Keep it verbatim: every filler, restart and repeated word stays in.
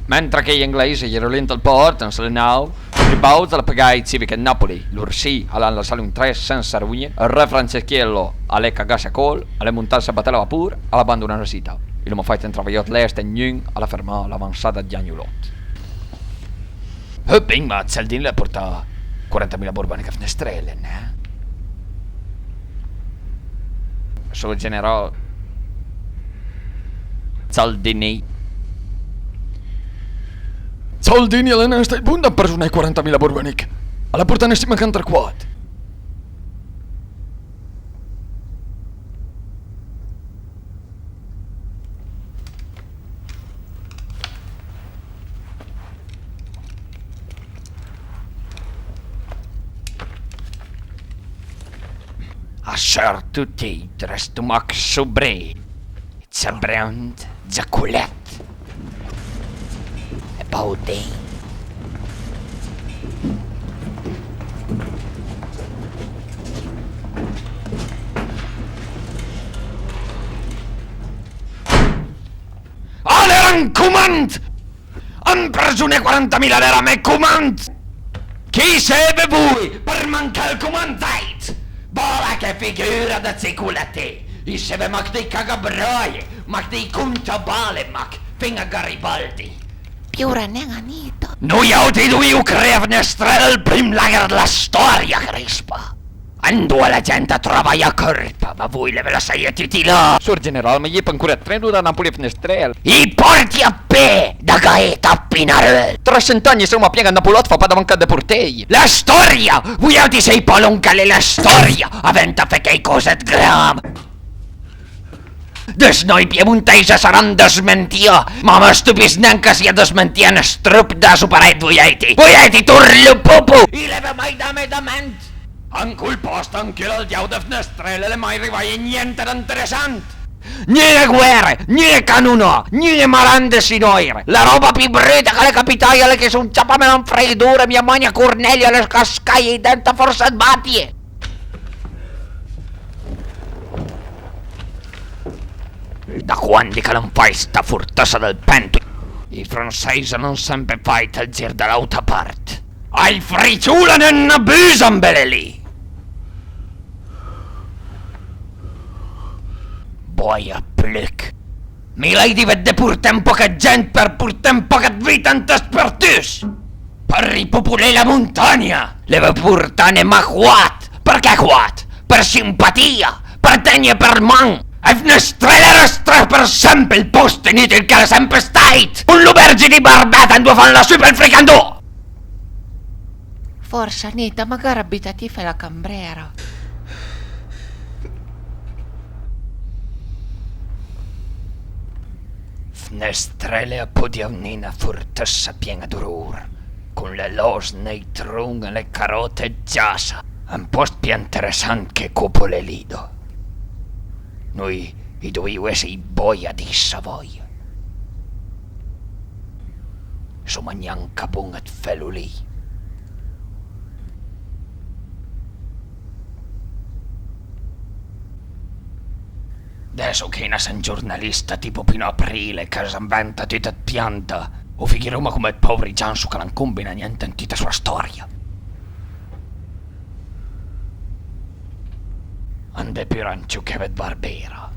Mentre che j'anglèis a j'ero lì ant ël pòrt, an së lenavo, Garibaud a l'ha pagà ij cìvic ëd Napoli, l'Orsì a l'ha lassalo intré sensa rugne, ël re Franceschiello a l'é cagasse a còl, a l'é montasse a baté la vapor, a l'ha bandonà la sità. I l'oma fàit un travajòt lèst e gnun a l'ha fermà l'avansada ëd j'agnolot. Eh, bin, ma Cialdini a l'ha portà quarantamila borbònich a Fnestrelle, neh? Sor general. Cialdini. Cialdini a l'é nen stàit bon da ampresoné quarantamila borbònich. A l'ha portane sima che antre quat. A sort tuti, dre stomach sobrì, ciabrant, giacolèt e baudì. A l'era un comand! Ampresoné quarantamila a l'era me comand! Chi seve voi për manché ël comand, zèit? Bòla, che figura da cicolatì! I seve mach dij cagabròje, mach dij contabale, mach, fin-a Garibaldi. Piura nen, Anita. Noi àutri i dovìo creé a Fnestrelle ël prim lager dla stòria, crispa! Andoa la gent a travaja a còrp, ma voi i l'eve lassaje tuti là. Sor general, ma i é pa ancora ël treno da Napoli a Fnestrelle? I pòrti a pé da Gaeta a Pinareuil. Tra sent ani i saroma pì ën Napolòt, fa pa da mancà ëd portej. La stòria! Voi àutri i sait pa lòn ch'a l'é la stòria! A venta fé cheicòsa ëd gram. Dësnò ij piemontèis a saran dësmentià, ma a më stupiss nen ch'a sia dësmentià un strop da soparèit ëd voi àutri. Voi àutri torlopopo! I l'eve mai dame da ment! An col pòst, an col diaul ëd Fnestrelle a l'é mai rivaje gnente d'interessant! Gnun-e guère, gnun-e canonà, gnun-e marande sinòire. La ròba pì bruta ch'a l'é capitaje a l'é che son ciapame la anfreidura e mia màgna Cornelia a l'é cascaje dent a fòrsa ëd batie. Da quandi ch'a l'han fàit sta fortëssa dël Pento, ij fransèis a l'han sempe fàit ël gir da l'àutra part. Ai friciula, nen abusa ëmbele lì! Bòja pluch! Mi l'hai dì vëdde porté un pòch ëd gent për porté un pòch ëd vita ant ël spertus! Për ripopolé la montagna! L'eve portane mach quat! Përchè quat? Për simpatia? Për tègne për man? E Fnestrelle a rëstarà për sempe ël pòst inùtil ch'a l'é sempe stàit! Un lobergio di barbèt andoa a fan la supa e ël fricandò! Fòrsa, Anita, magara butati fé la cambrera. Fnestrelle a podìa vnì na fortëssa pien-a d'orror, con le lòsne, ij tron e le caròte ëd giassa, un pòst pì interessant che Copole Lido. Noi i dovìo esse ij bòja dij Savòja. Soma gnanca bon ëd felo lì. Adess ch'i nass un giornalista tipo Pino Aprile ch'a s'anventa tut ëd pianta, o figuroma come ëd pòvri gianso ch'a l'han combinà gnente an tuta soa stòria. Andé pura an ciochéve ëd barbera.